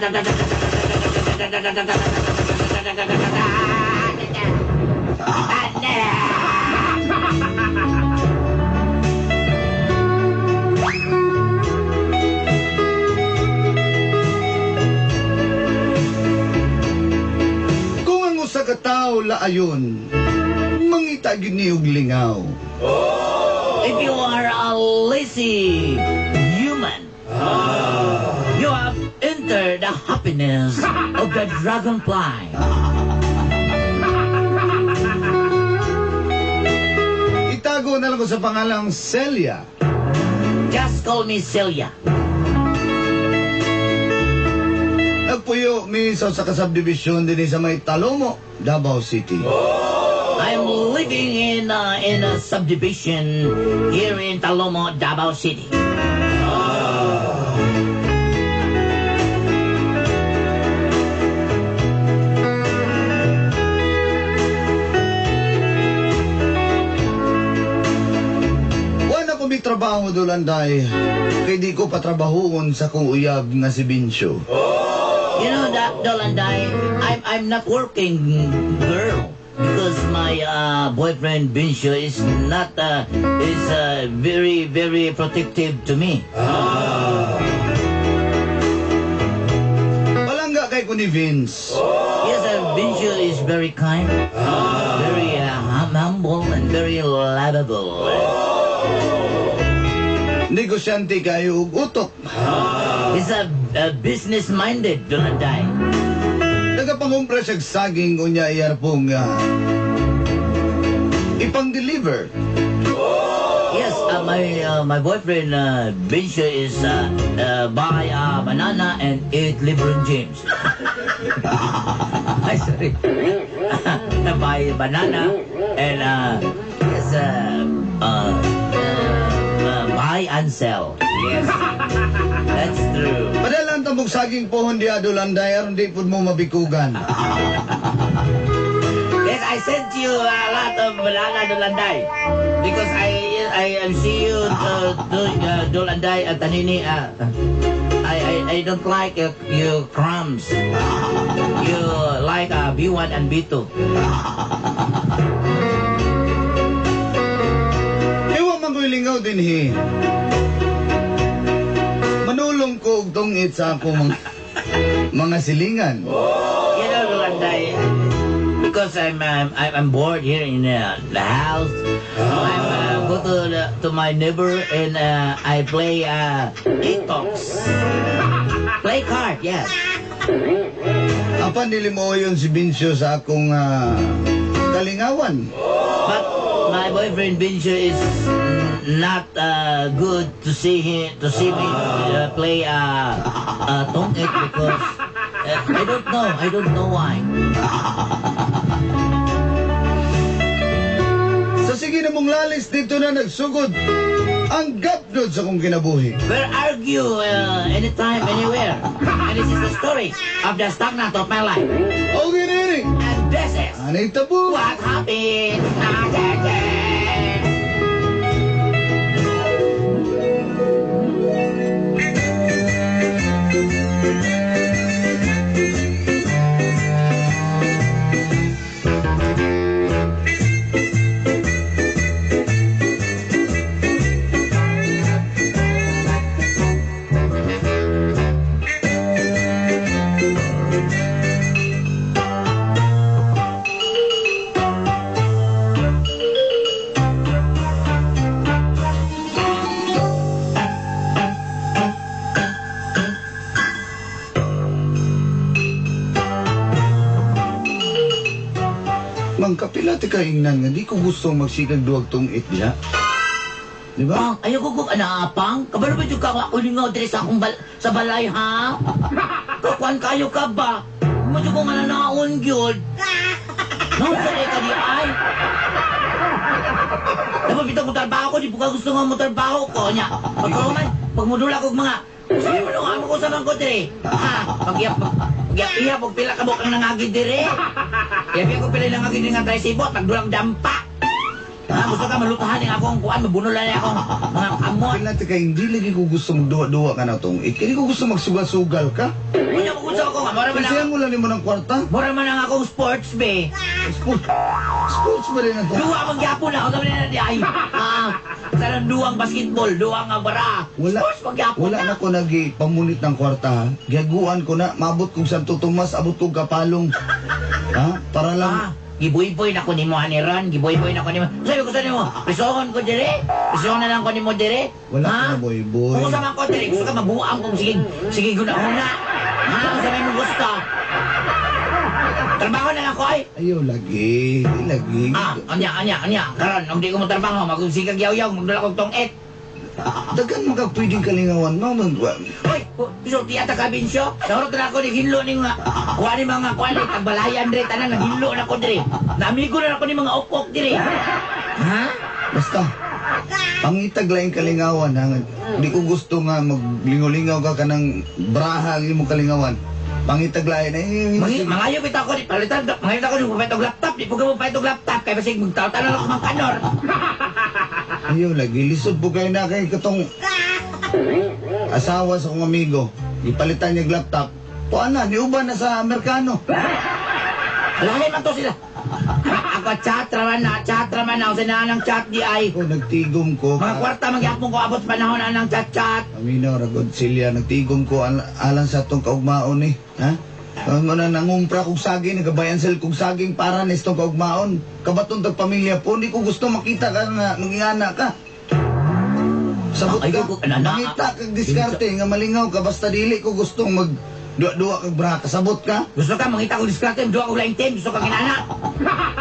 Kung ang usa ka tawo laayon, mangita gyud ni og lingaw. If you are a lazy human, you have entered the happiness of the dragonfly. Itago na lang ko sa pangalang Celia. Just call me Celia. Nagpuyo mi sa usa ka subdivision dinhi sa may Talomo, Davao City. I'm living in a subdivision here in Talomo, Davao City. Wala ko may trabaho, Dolanday. Kay di ko patrabahoon sa kong uyab nga si Bincho. You know that, Dolanday, I'm not working girl because my boyfriend Bincho is not is very, very protective to me. Palangga kay ko ni Vince. Yes, Bincho is very kind, very humble, and very lovable. Negosyante kayo og utok. He's a business-minded, Dolanday. Nagapangumpra siya saging unya iyarpong ipang-deliver. Yes, my boyfriend Bincho is buy a banana and eat LeBron James. Ay, sorry. Buy banana and yes, buy and sell. Yes, that's true. Padala ang tambok saging pohon di Dolanday aron di pud mo mabikugan. Yes, I sent you a lot of banana, Dolanday, because I see you do, Dolanday at Tanini. I don't like your crumbs. You like B1 and B2. Ewa man ko'y lingaw dinhi. Manulong ko og tungit sa akong mga silingan. You know, Dolanday, because I'm bored here in the house. I'm go to my neighbor and I play Itox. Play card, yes. Apan dili mo yun si Bincio sa akong kalingawan. But my boyfriend Bincio is not good to see me play tongit because I don't know. I don't know why. Sa sige na mong lalis dito na nagsugod ang gapdod sa kong kinabuhi. We'll argue anytime, anywhere. And this is the story of the stagnant of my life. Okay, Nini. And this is Anay tabo. What happened. Ah, yeah. Mang kapila ti kaingnan nga di ko gusto magsigag duwag tungit diha. Di ba? Pang, ayaw ko kung anaapang. Kabalo ba yung ako lingaw diri sa akong sa balay, ha? Kakuan kayo ka ba? Medyo ko nga nanaon gyud. Noon sa ka di ay. Dapat bitaw ko trabaho ko, di po ka gusto nga mo trabaho ko. Nya, pagkahuman, pag mudula kog mga, sabi mo nung amo ko sa ko diri. Ha? Pagyap, pagyap, og pila ka mo kang nangagi diri. Yapi ko pila nangagi diri nga tresibot, nagdulang dampa. Ha, gusto ka malutahan yung akong kuan, mabunulan na akong mga kamot. Kailan kay hindi lagi ko gusto magduwa-duwa ka na tong. Eh, kini ko gusto magsugal-sugal ka. Unya mo gusto ko nga, mura man Kasi ang mo lang nimo ng kwarta. mura man ang akong sports be. Sports, sports ba rin na to? Duwa man gyapon na, unsa man na di ay. Ah, sa duwang basketball, duwang ang bara. Wala, Sports man gyapon wala na ko nagipamunit ng kwarta ha. Gihaguan ko na, maabot kong Santo Tomas, abot kong Kapalong. Ha? Para lang, Ah, gibuy-buy na ko nimo ani Ron, gibuy-buy na ko nimo. Sabi ko sa nimo, prisohon ko dire. Prisohon na lang ko nimo dire. Wala Ha? ka na, boy-boy. Kung sa man ko dire, gusto ka mabuang kung sige, sige guna-una. Ha, unsa may mo gusto? Trabaho na lang ko ay. Ayaw lagi, di lagi. Ah, anya, anya, anya. Karon, kung di ko mo trabaho, magsigag yaw-yaw, magdala kog tong et. Daghan mo kag pwedeng kalingawan, no? Hoy, sulti ata ka binsyo. Sa na ako ni hinlo ni mga kuha ni mga kuha ni tagbalayan dire tanan naghinlo na ko dire. Naamigo na ako ni mga okok dire. Ha? Basta, pangitag laing kalingawan, ha? Di ko gusto nga maglingaw-lingaw ka kanang braha ang imong kalingawan. Pangitag lain, eh. Mangayo kita ako di palitan, mangayo ako di papalit og laptop, di po ka papalit og laptop kay basig magtaw-tanan ako mang kanor. Ayaw lagi, lisod po kayo na kay katong asawa sa kong amigo. Gipalitan niya laptop. Kuan na, niuban na sa Amerikano. Lahi man to sila. Ako chat raman na, chat raman na, usa na ng chat di ay. Ako, nagtigom ko. Mga kwarta magyapon ko abot panahon anang chat-chat. Aminaw, ragod silya, nagtigom ko alang sa atong kaugmaon eh. Ha? Ang na nangumpra kog saging, nagabayan sel kog saging para na itong kaugmaon. Kabaton tag pamilya po, hindi ko gusto makita ka nga mangingana ka. Sabot Ay, ka, mangita kag diskarte nga malingaw ka, basta dili ko gustong mag duwa-duwa kag bra, kasabot ka. Gusto ka mangita kog diskarte, duwa kog laing team, gusto ka kinana.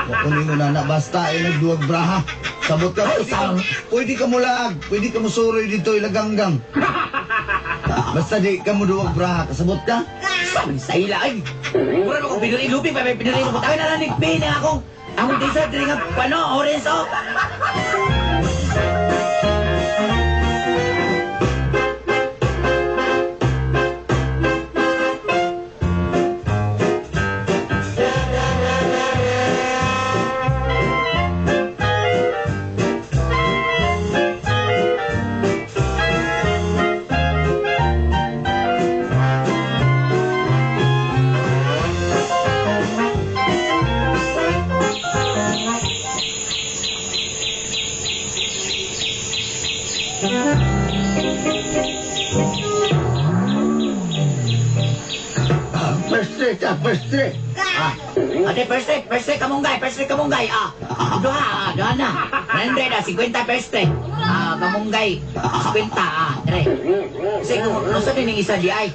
Wa ko ningon na, basta ay nagduwag braha. Sabot ka, Ay, pwede ka, pwede ka mulaag, pwede ka musuroy dito ilaganggang. Basta di ka mo duwag braha, kasabot ka. Sabi sa ila ay. Mura ko pinuri lupi pa may pinuri ko. Tawin na lang nagpin ang akong t-shirt diri nga pano orange oh. First three. Ah. Ate, first three kamunggay, first three kamunggay. Ah. Duha, duha na. 100 ah, 50 first three. Ah, kamunggay 50 ah, tre. Sige, kung sa din isa di ay.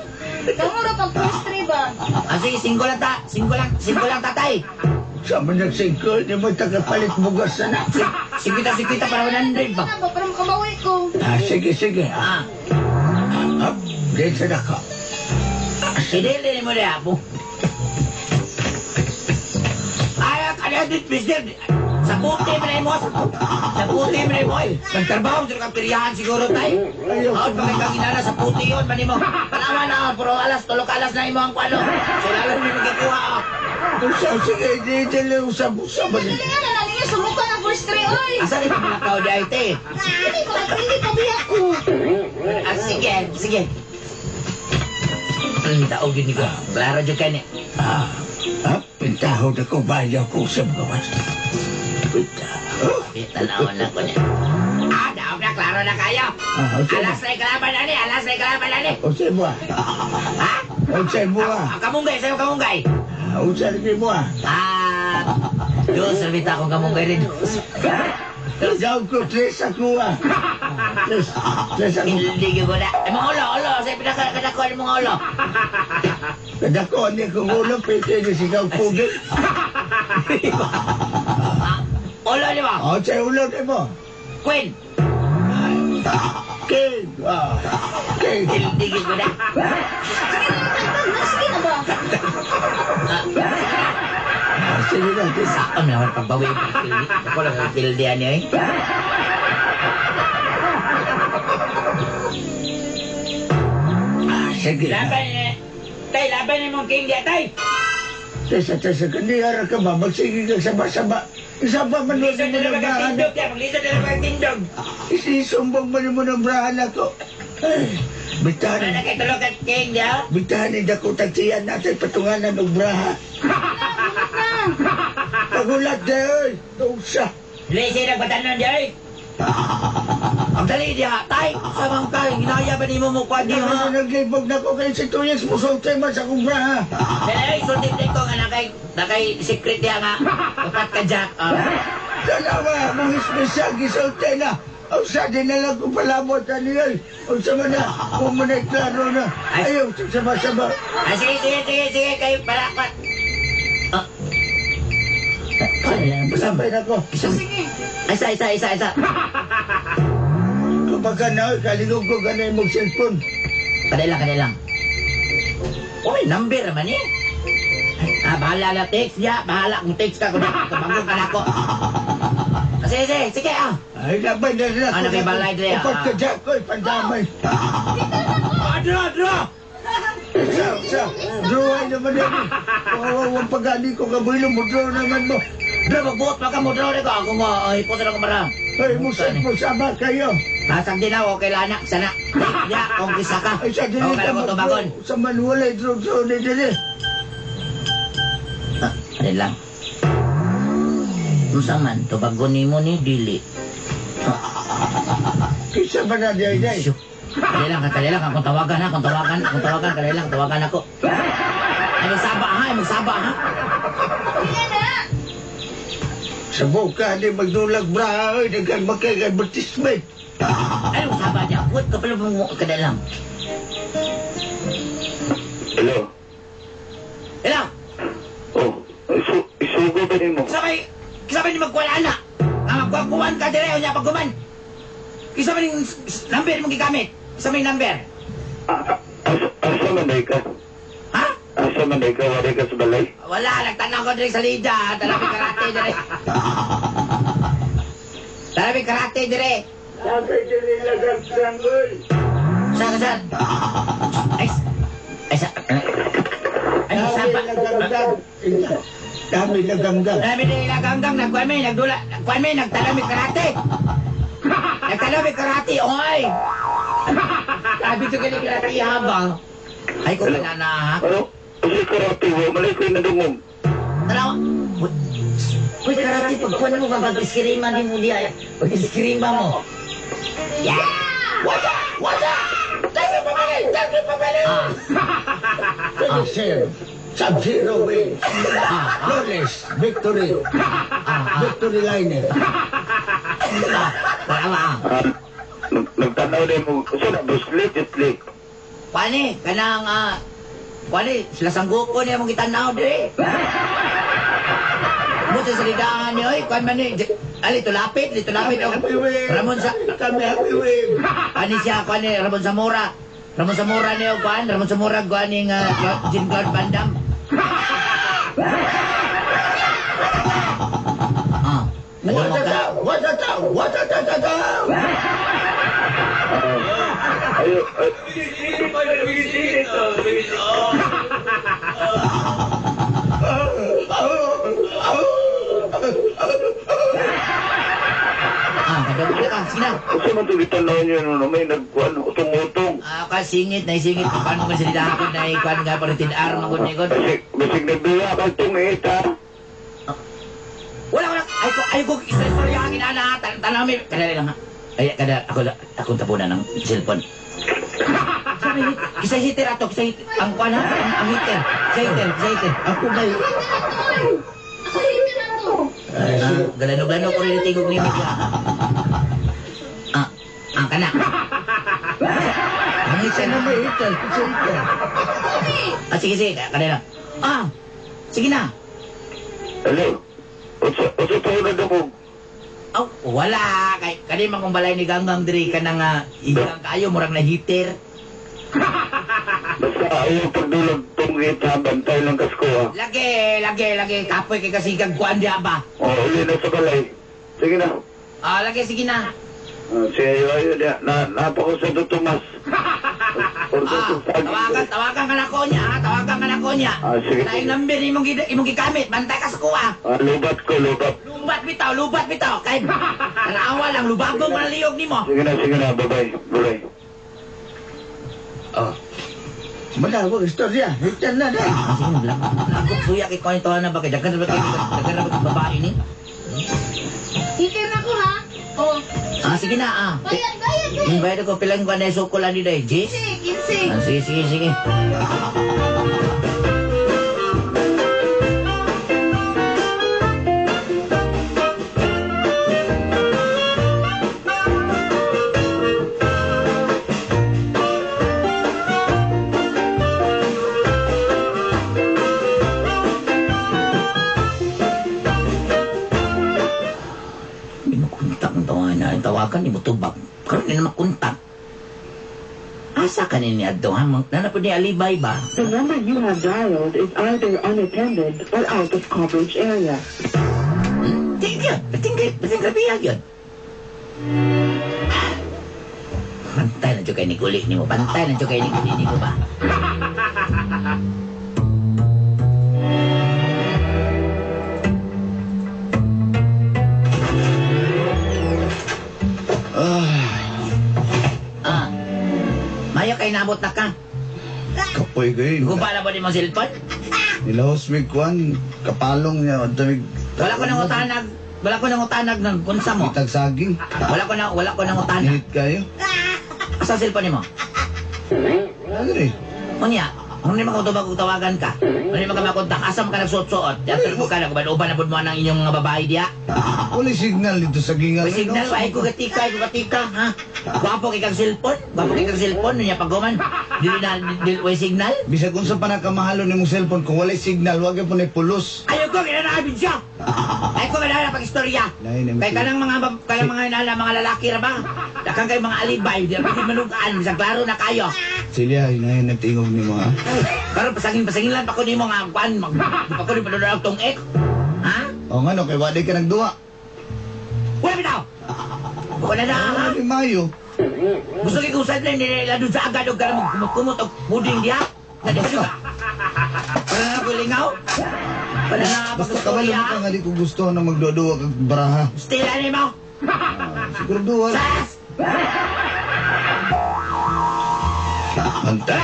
Kamura pag first three ba? Ah, sige, singko lang ta, singko lang tatay. Sa man nagsingko, di mo tagapalit bugas na na. 50 para 100 ba? Ano ba? Para makabawi ko. Ah, sige, sige. Ah, Ah, di sa nako. Sinili mo na po. Ay, kaya dit, mister. Sa puti mo na mo. Sa puti mo na mo. Nagtrabaho sila kang piryahan siguro tay. Ayaw. Aon pa kay kaginana sa puti yun, mani mo. Palawa na, puro alas, tulok alas na imo ang kwano. Sila lang may magkikuha. Usa, sige, di dili usab-usab. Dali nga na lang niya, sumuka ng first three, oy! Asa rin mga kao di ay te? Hindi ko, hindi pa biya ko. Ah, sige, sige. Taog yun ko. Klaro dyan ka ni. Ah, pintahod ako, bayaw ko sa gawas. Pintaho. Tanawan lang ko niya. Ah, daog na, klaro na kayo. Ah, okay. Alas na ikalaban na ni, alas na ikalaban na ni. Usa mo ah. Ha? Usa mo ah. Ah, kamunggay, sa'yo kamunggay. Usa lagi mo ah. Ah, Diyos, servita akong kamunggay rin. Daw ko, tres ako ah. Tres, tres ako. Hindi ko na. Ay, mga ulo, ulo. Sa'yo pinakadako ni mga ulo. Kadako, hindi ko ulo, pwede ni sigaw pugil. Ah, ulo ni mo. Oh, sa ulo ni mo. Queen. King. Ah, king. Hindi ko na. Sige na, tagtag na, sige na ba? Ah, Ah, sige na, sige. Saan naman pagbawi yung pildi? Ako lang ang pildi ano eh. Ah, sige na. Laban eh. Tay, laban ni mong king di, tay. Tesa, tesa, kaniyara ka ba? Magsige ka saba-saba. Isaba man mo Lisod mo na ng lang brahan. tindog ya, maglisod na lang tindog. Isisumbong man mo ng brahan ako. Ay, Wala bitahan. na kay tulog at king ya. Bitahan ni dakutang tiyan natin patunganan og braha. Pagulat na oy. Tuugsa. Lisi nagbatanon di ay. Ang dali diha, tay, sa mga kay ginaya ba nimo mo kuan di Ano ha? naglibog na ko kay si Tuyas musulti man sa akong braha. Dali ay sulti ko nga nakay secret diha nga. Upat ka Jack. Ah. Dalawa, mong espesyal gisulti na. Ang sa di na lang ko palabot ani oy. Ang sama na, kung mo na klaro na. Ayaw, sama-sama. Ah, sige, sige, sige, sige, kayo para pa. Ah. Sabay na ko. Sige. Isa, isa, isa, isa. Kapag ka na, kalingog ko ganay mong cellphone. Kadai lang, kadai lang. Uy, number naman eh. Ah, bahala na text niya. Bahala kung text ka. Kung kabanggong ka na ako. Ah, sige, sige, sige ah. Ay, labay na rin ako. Ano kay balay dre, ah? Upat ka dyan ko'y pandamay. Adra, adra! Sa, draway naman yan eh. Kawawang pag-ani ko kabuilo mo, draw naman mo. Dra, magbuot pa ka mo, dra ko. Ako mo, hipotan ako marang. Ay, mo cellphone, sama kayo. Hasang din ako, okay lanak, sana. Text niya, kung isa ka. Ay, sa dili Okay ka lang ko tubagon. mag-draw. Sa manuwalay, draw, draw ni dili. Ah, ano lang. Unsa man, tubagon nimo ni dili. Kisa ba na di ay day? Syuk. Kadali lang, kadali lang. Akong tawagan ha, akong tawagan, akong tawagan, kadali lang, tawagan ako. Ay, magsaba ha, ay, magsaba ha. Sige na. Sa buka, di magdulag bra, ay, nagkan makay-advertisement. Ay, magsaba niya. Wait, kapalo mo, kadali lang. Hello. Hello, Oh, isugo ba nimo? sabay, sabay ni magkuwan na. Nga magkuwan ka dire, unya pagkuman. Isa man yung number mong gigamit. Isa man yung number. Asa man day ka? Ha? Asa man day ka? Wala ka sa balay? Wala, nagtanaw ko dire sa lida. Tanaw karate dire. Tanaw karate dire. Tagay dili lagagdang, oy. Sa ka sa? Ay, ay sa. Ay, Dami saba. lagagdang. Dami lagagdang. Dami din ilaganggang, nagkuhan may, nagdula, nagkuhan may, nagtanaw may karate. Nagtanaw may karate, oy! Sabi ko galing karate habang. Ay, ko na na, ha? Ano? Kasi karate, wa malay ko'y nadungog. Tanaw. Uy, uy, karate, pagkuhan mo, pag-iskirima din mo diya. Pag-iskirima mo. Yeah! Wala! Wala! Dami pabalik! Dami pabalik! Ah, Finisher! Sub-Zero wins! Flawless victory! Victory liner! ah, tama, ah. Ah, nagtanaw din mo. Sa na, buslit, itlik. Kuan kanang, kuan sila sangguko niya mong gitanaw dire. Buti sa lidahan niyo, oy, kuan man ni, ali, tulapit, tulapit. Oh. Happy wave! Ramon sa, Kami happy wave! ani siya, kuan ni, Ramon Zamora. Ramon Zamora niyo, kuan, Ramon Zamora, kuan ni, Jean Claude Van Damme. Ah, What ano a ka? town! What a town! What a town! Town! Ayo, ay, Ah, kadungog ka, sige na. Asa man ito gitanaw niyo, no, may nagkuhan, utong-utong. Ah, ka singit, naisingit, kuan mo sa lidahan ko, na kuan nga, para tinar, magod-nigod. Basig nagduwa ka itong ha? Wala, wala. Ay ko, ay ko, istorya akin, ana. Tanaw mi. Kadali lang, ha. Ay, kada, ako, akong tapunan ng cellphone. Isa heater ato, isa heater. Ang kuan ha, ang heater. Isa heater, isa heater. Ako may... Ako hindi na to. Ay, Ah, galano-galano ko rin tingog ni Mika. Ah, ang kana. Ang Isa heater. na may hital. Isa hital. Ah, sige, sige, kada lang. Ah, sige na. Hello? Unsa to nadungog? Aw, wala. Kay kani man kung balay ni Ganggang diri ka na nga igang kayo murag na heater. Basta ayaw pagdulag tungit ha, bantay lang kasko ha. Lagi, lagi, lagi. Kapoy kay kasigag kuan diya ba? O, uli na sa balay. Sige na. Ah, lagi, sige na. Ah, si ayo ayo niya, na, napako sa Tomas. Order Ah, kong saging. tawagan, tawagan ka na ko niya, ha? Tawagan ka na ko niya. Ah, sige. Laing number imong imong gigamit, bantay ka sa kuha. Ah, lubat ko, lubat. Lubat bitaw, lubat bitaw. Kay tanawa lang lubago mo na liyog nimo. Sige na, bye-bye. Bye-bye. Oh. Wala, wag istorya. Hitan na na. Sige, lagok suya kay kwento na ba kay daghan ba kay daghan ba kay babae ni? Hiker na ko ha. Oh. Ah, sige na ah. Bayad, bayad, bayad. Bayad ko pilang ko na sukol ani day, G. Kinsi, kinsi. Ah, sige, sige, sige. Hindi mo kontak ang tawagan na. Tawagan, hindi mo tubag. Karoon hindi naman kontak. Asa ka ni Adto, ha? Nana po ni alibay ba? The number you have dialed is either unattended or out of coverage area. Tingnan, pating grabe yun. Bantay na dyan kay ni Guli ni mo. Bantay na dyan kay ni Guli ni mo ba? Ah. Mayo kay nabot na ka. Kapoy kayo. Guba na ba ni mo cellphone? Nilahos mig kuan, kapalong niya. Damig, Wala ko nang utanag. Wala ko nang utanag ng kunsa mo. Kitag saging. Wala ko nang utanag. Nihit kayo. Asa cellphone nimo? Ano eh? Unya, kung hindi makatubag kung tawagan ka, kung hindi makamakontak, asa man ka nagsuot-suot? Yan, mo ka na, uban na po mo ang inyong mga babae diya. Wala signal dito sa gingan. May signal, ay ko gatika, ay ko gatika, ha? Gwapo kay kang cellphone, gwapo kay kang cellphone, unya pag-uman, dili na, dili, way signal? Bisag unsa pa nakamahalo nimong cellphone kung walay signal, wag gyud po na pulos. Ayaw ko, ginanaabin siya! Ay ko, ginana pag-istorya. Kay kanang mga, kanang mga inala, mga lalaki ra ba? Dakang kay mga alibay, di ra pwede manugaan, bisag klaro na kayo. Silya, hinahin na tingog nimo ha. Karon pasangin-pasangin lang pa ko nimo nga kuan, mag di pa ko ni padudog tong ek. Ha? O nga no, kay wala ka nagduwa. Wala bitaw. Wala na ha. Ano mayo? Gusto kay kung saan nila doon sa agad og kanang magkumot og puding diha. Basta. Para na ko lingaw. Para na Basta kabalo mo ka nga di ko gusto na magduwa kag baraha. Stila nimo. Siguro duwa. Sas! Banta.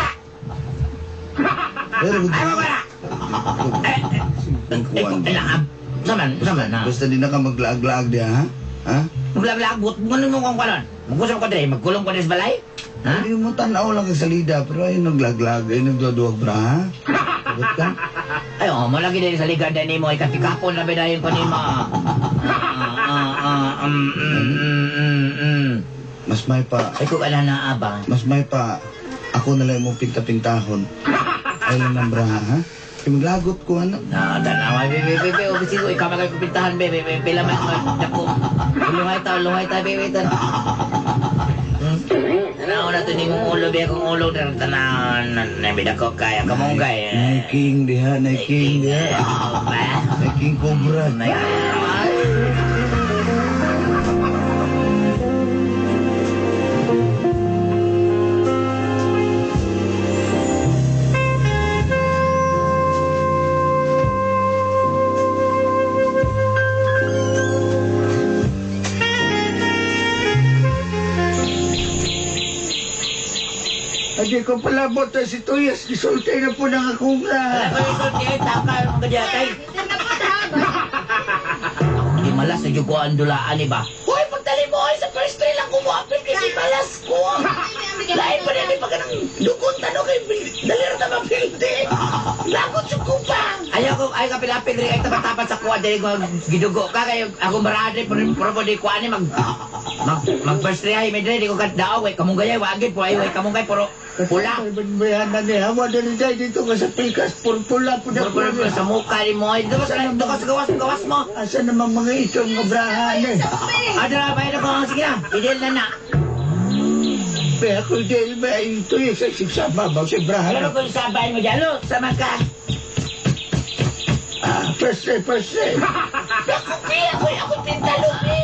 Pero Ay mo wala. Eh, saman, saman na. Basta di na ka maglaag-laag diha ha? Ha? Maglaag-laag but mo nung kung kanon. Magusap ko dre, magkulong ko dre sa balay. Ha? Hindi mo tanaw lang kag salida, pero ayun naglaag-laag, ayun nagduwa-duwag bra ha? Sagot ka? Ay, oh, mo lagi dahil sa ligad na nimo, ikatikapon na ba dayon ko nimo. Mas may pa, Ay, kung ala na aba. mas may pa, ako na lang mo pinta-pintahon. Ay lang ng braha, ha? Kaya maglagot ko, ano? Na, tanawa, be, be, be, be, o, sigo, ikaw magkakupintahan, be, be, be, pila man, dako. Lungay ta, be, be, tan. Tanaw na to ni mong ulo, be, akong ulo, tanaw, na, be, dako, kaya, kamunggay. Nay king diha, nay king diha. Nay king cobra. Nay, Hindi ko palabot na si Tuyas. Gisulti na po ng akong Wala ko yung sulti, ay, taka, mga gadiyatay. Hiker na po ha. Hindi malas na ko ang dulaan, iba. Hoy, pagdali mo, ay, sa first try lang kumuapil kay di malas ko. Lain pa rin, pagka nang dukon tanong kay dali ra ta mapildi. Lagot sa kupa. Ayaw ko, ay kapilapil rin, ay tapat-tapat sa kuha, dali ko gidugo ka, kayo akong barade, pero po di kuha ni mag, mag, mag first try, ay, may dali, di ko katdao, way, kamunggay, wagid po, ay, way, kamunggay, puro, pula. Bayan ni Hawa dali dahil dito ka sa pikas. Purpula po na Puro, puro, sa mukha ni mo, ay, dito ka sa, dito ka sa gawas, gawas mo. Asa naman mga itong nga brahan eh. Adra, bayad ako, sige na, idil na na. Be, ako dahil ba ito yung sa sigsama ba si brahan? Ano kung sabay mo dyan, lo, sama ka. Ah, first try, first try. Ako, pi, ako, ako, pintalo, pi.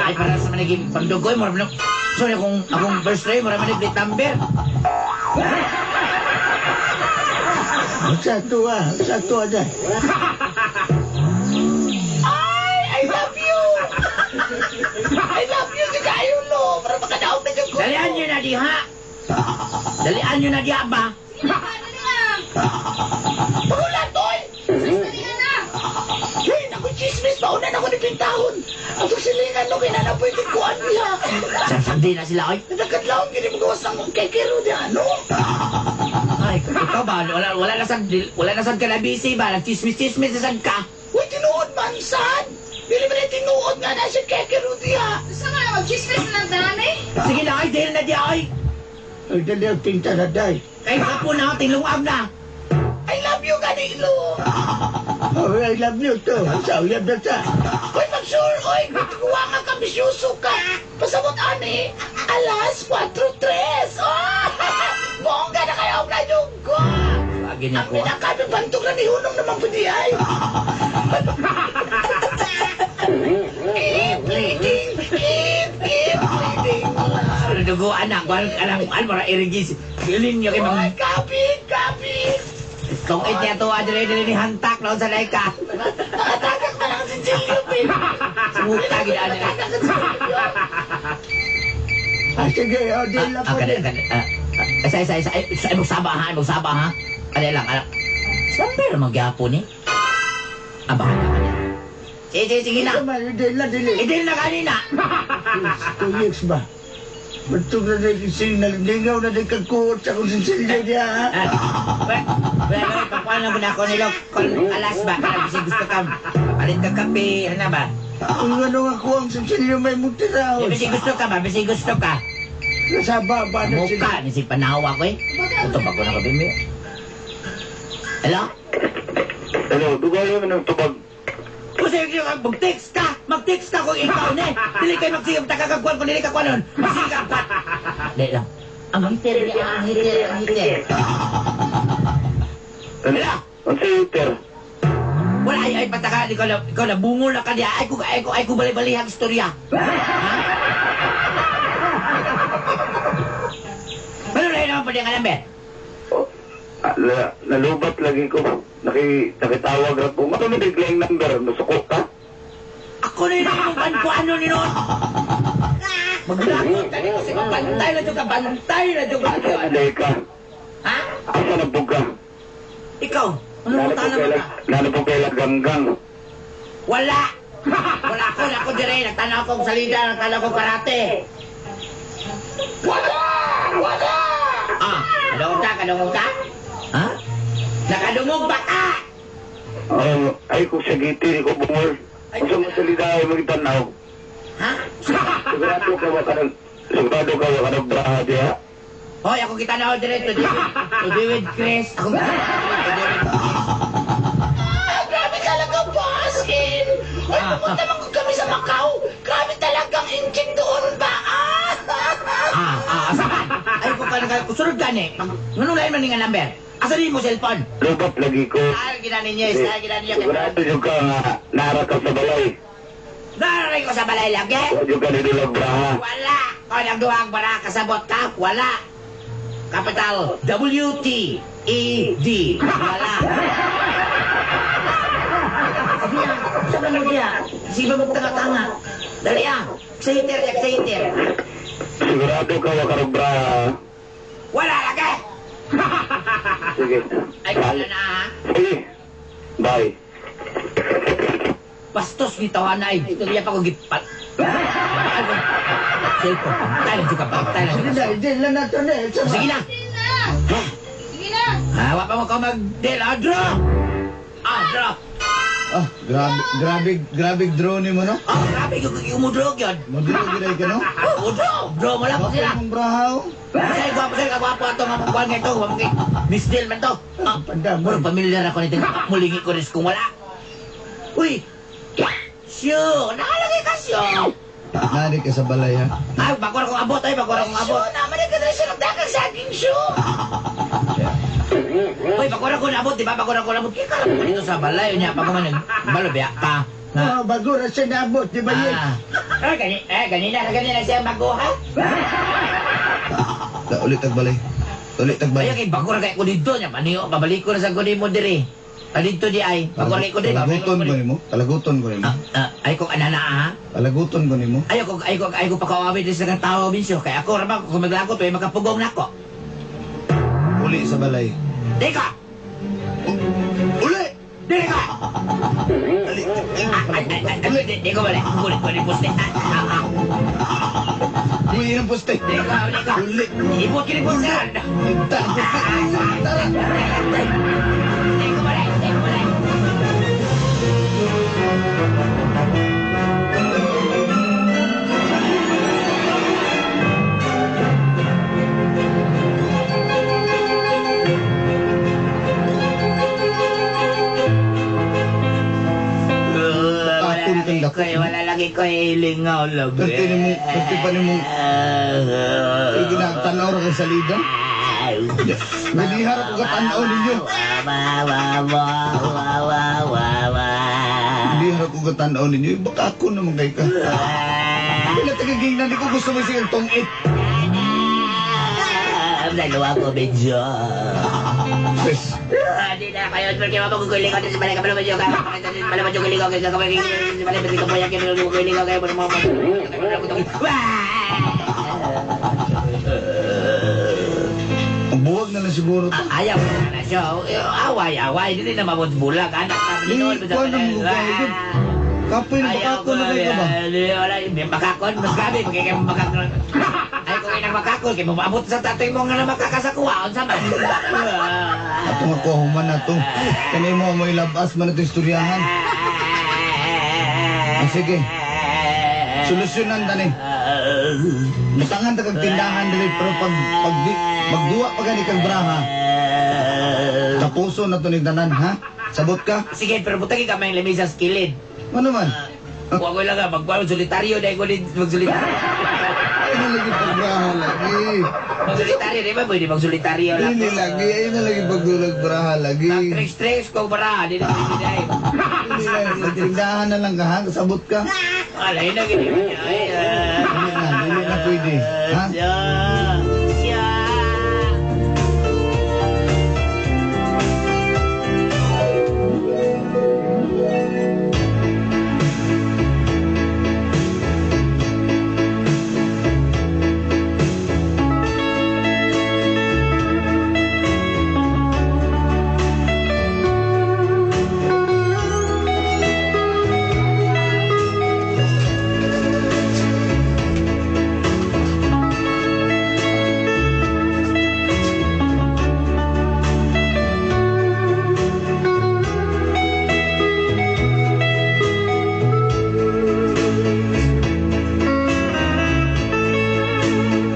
Ay, para sa maniging pagdugoy, mura man. Sorry, akong first tray, mura man plate number. Sa tuwa, sa tuwa day. Ay, I love you! I love you, si kayo, no! Para makadaog na dyan ko. Dalian nyo na diha. Dalian nyo na diha ba? Sige na, dali na. Pagulat, oy! Dali na. Hey, naku, chismis, paunan ako ni Pintahon. Ang silingan, no, kinana pwede kuan niya. Sasandi na sila, oy. Nagkadlaon, gini mo gawas ng kekero diya, no? Ay, ikaw ba? Wala na sad ka na busy ba? Nagchismis-chismis na sad ka. Uy, tinuod man, sad! Dili ba na tinuod nga na si kekero diya? Gusto nga, mag-chismis na lang tanan eh. Sige na, oy, dahil na diha, oy. Ay, dali ang pinta na day. Kay hapon na, tinglungag na. I love you, ganilo! Oh, I love you too. Sa uyab na ta. Uy, mag-sure, oy! Kuha nga ka, bisyoso ka! Pasabot, ani, alas 4:03! Oh! Bongga na kayo, na yung ko! Lagi niya Ang ko. pinakabi bantog na ni Hunong naman po di ay! Keep bleeding! Keep, keep bleeding! Dugo, anak, kuan, anak, kuan, mara irigis. Bilin niyo kay Oy, mga kapit, kapit! Kung iti ato, adre, adre ni hantak, noon sa laika. Nakatagak na lang si Silvio, baby! Sumuka, ginaan niya. Nakatagak si Silvio! Ah, sige, oh, di lang Ah, po kada, din. kada, ah, ah, isa, isa, isa, ay, ay, magsaba ha, ay, magsaba ha. Kada lang, anak. Saan pero magyapon eh? Ah, baka na, kanya. Sige, sige, sige na. Ito man, di lang, dili. Idil na kanina. 2 years ba? Bantog na din signal, lingaw na din kagkuot sa kong sisilyo niya, ha? Ah, well, well, pakuan na ako nilo. Kung alas ba, kana bisig gusto ka, palit ka kape, ano ba? Kung ano nga ko ang sisilyo may mutiraw. Di, bisig gusto ka ba, bisig gusto ka. Kasaba ba na sila? Mukha ni si panawa ko eh. Ito ba ko na kape mo? Hello? Hello, dugay mo ng tubag. Kung sa'yo kayo, mag-text ka! Mag-text ka kung ikaw na eh! Dili kayo magsigap, takakagkuhan kung dili ka kuhan nun! Magsigap ka! Dili lang. Ang hitter niya, ang hitter, ang hitter. Hello? Ang heater. Wala ay ay pataka, ikaw na bungol na ka niya. Ay ko, ay ko, ay ko bali-balihang istorya. Ha? Ano na naman pwede nga namin? Oh, ah, nalubat lagi ko. Nakitawag ra ko. Nga mo biglang number, nasuko ka. Ako na yun ang kankuano ni noon. Maglakot ka nito, sige, bantay na dyan ka, bantay na dyan ka. Asa na day ka? Ha? Asa na po ka? Ikaw, ano mo tala mo ka? Lalo po kay Ganggang. Wala! Wala ako, wala ako dire. Nagtanaw akong salida, nagtanaw akong karate. Wala! Wala! Ah, kadungog ka, kadungog ka? Ha? Nakadungog ba ka? Oh, ay ko sa giti ko bungol. Unsa mo salida ay magtanaw. Ha? Sigurado ka wa ka nag braha diha. Hoy, ako kita na dire to be with Chris. Ako kita to be with Chris. Ah, grabe talaga, boss! In! Uy, pumunta man ko kami sa Macau. Grabe talagang inchik doon ba? Ah! Ah, ah, asa man? Ay, ko ka nag sunod gani. Nganong lain man ni nga number? Asa ni mo cellphone? Lubat lagi ko. Saan gina ninyo? Saan gina ninyo? Sigurado jud ka nga nara ka sa balay. Nararay ko sa balay lagi. Wa jud ka nidulag braha. Wala! Kung nagduhang bara, kasabot ka? Wala! Capital WTED. Wala! Sige ah, saan mo diya? Sige ba magtanga-tanga? Dali ah! Sa hitter, sa hitter. Sigurado ka wa ka nag braha. Wala lagi! Sige. Ay, wala na ha. Sige. Bye. Bastos ni tawanay. Istorya pa ko gipat. Cellphone, pantay lang juga, pantay lang Sige juga. na, di lang na to na. Sige na. Deal na. Sige na. Ha, wa pa mo ka mag-deal. Ah, draw! Ah, draw! Ah, grabe, grabe, grabe draw ni mo, no? Ah, grabe yung umudrog yun. Maduro gid ka, no? Oh, draw! Draw mo lang po sila. Bakit mong brahaw? Kasi gwapo sila, kagwapo ato nga mong kuwan nga ito. Miss Deal man to. Ah, Pandam. murag pamilyar ako nito. Mulingi ko rin kung wala. Uy! Siyo! Nakalagay ka siyo! Nari ka sa balay, ha? Ay, bago na kong abot, ay, bago na kong abot. Siyo, naman ka na siya nagdakag sa aking siyo! Uy, bago na kong abot, di ba? Bago na kong abot. Kaya ka dito sa balay. Unya, pag man, balo, biya ka. Oh, bago ra siya naabot, di ba yun? Ah, gani, eh, ganina, ganina siya maguha. Da, ulit tagbalay. Ulit tagbalay. Ayaw kay bago ra kay ko dito nya paniyo pabalik ko na sa kunin mo diri. Dito di ay. Bago ra kay ko diri. Talaguton ko nimo. Talaguton ko nimo. Ah, ah, ay kong anana ha. Talaguton ko nimo. Ayaw ko ay ko ay ko pakawawi diri sa tao binsyo kay ako ra ba kung maglagot ay makapugong nako. Uli sa balay. Di ka. Uli! Dili ka. Ay, ay, ay, ay, di, di ko balik. Kulit ko ni poste. Ah, ah, ah. Uli ng poste. Di ka, di ka. Uli. Ibot kini poste. Tara, tara. Di ko balik, di ko balik. Wala Tapon lagi kang dako. ko, wala lagi ko ilingaw lagi. Perti nimo, perti pa nimo. Ay, ginagtanaw ra kang salida. Nalihar ko katanaw ninyo. Nalihar ko katanaw ninyo. Baka ako naman kay ka. Wala tagagingnan ko gusto mo siyang tungit. Dalawa ko medyo. Pes. Di na kayo, porque mapaguguling ko sa balay ka pala medyo ka. Pala medyo guling ko kaya kamay balay medyo ka boyak kaya guling ko kaya mo Ang buwag na lang siguro to. Ayaw na siya. Away, away. Hindi na mabot bulag. Anak na Eh, kuwan na mo kayo. Kapoy na baka ako na kayo ka ba? Wala, makakon. Mas gabi, magkikay mo makakon. Ay, kung inang makakon, kaya mababot sa tatay mo nga na makakasakuha. Unsa man. Ato nga ko human na to. Kanay mo mo ilabas man ito istoryahan. Ah, sige. Solusyonan tani. Butangan ta kag tindahan dili pero pag pag di, magduwa pa gani kag braha. Tapuso na to ning tanan ha. Sabot ka? Sige, pero butagi ka may lamisa sa kilid. Ano man? Huwag ko lang magbuwan solitaryo dahil ko din magsolitaryo. Ay na lagi pagbraha lagi. Magsolitaryo, di ba? Pwede magsolitaryo lang. Dili lagi, ay na lagi pagdulag braha lagi. Mag-stress ko bara, di na pwede dahil. Dili lang, magtindahan na lang ka ha, sabot ka. Alay na gini. Ay, Dili na, dili na pwede. Ha? Siya. Siya.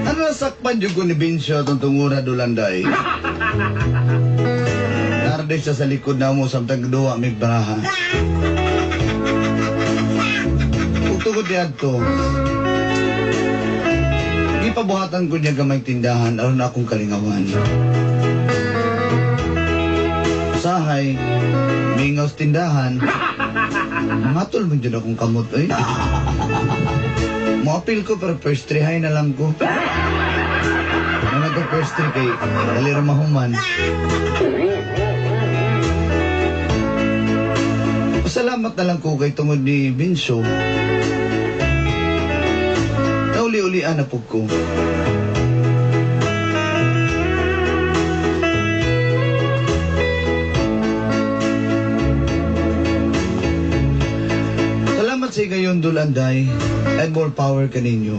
Ano nasakpan yung ko ni Vincio itong tungura Dulanday? Narde siya sa likod na mo samtang duwa may braha. Ug tungod niadto, gipabuhatan ko niya gamay tindahan aron akong kalingawan. Usahay, mingaw sa tindahan, mangatol man dyan akong kamot eh. Moapil ko pero first three high na lang ko. Ano to first three kay dali ra mahuman. Pasalamat na lang ko kay tungod ni Vincio. Nauli-ulian na pug ko. Salamat sa gayon Dulanday and more power kaninyo.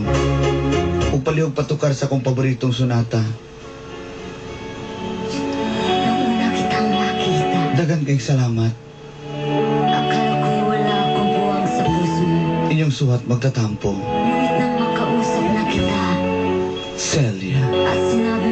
Ug palihog patukar sa akong paboritong sonata. Nung una kitang nakita, Dagan kay salamat. akala ko'y wala akong buwang sa puso mo. Inyong suhat magtatampo. Ngunit nang makausap na kita Celia. at sinabi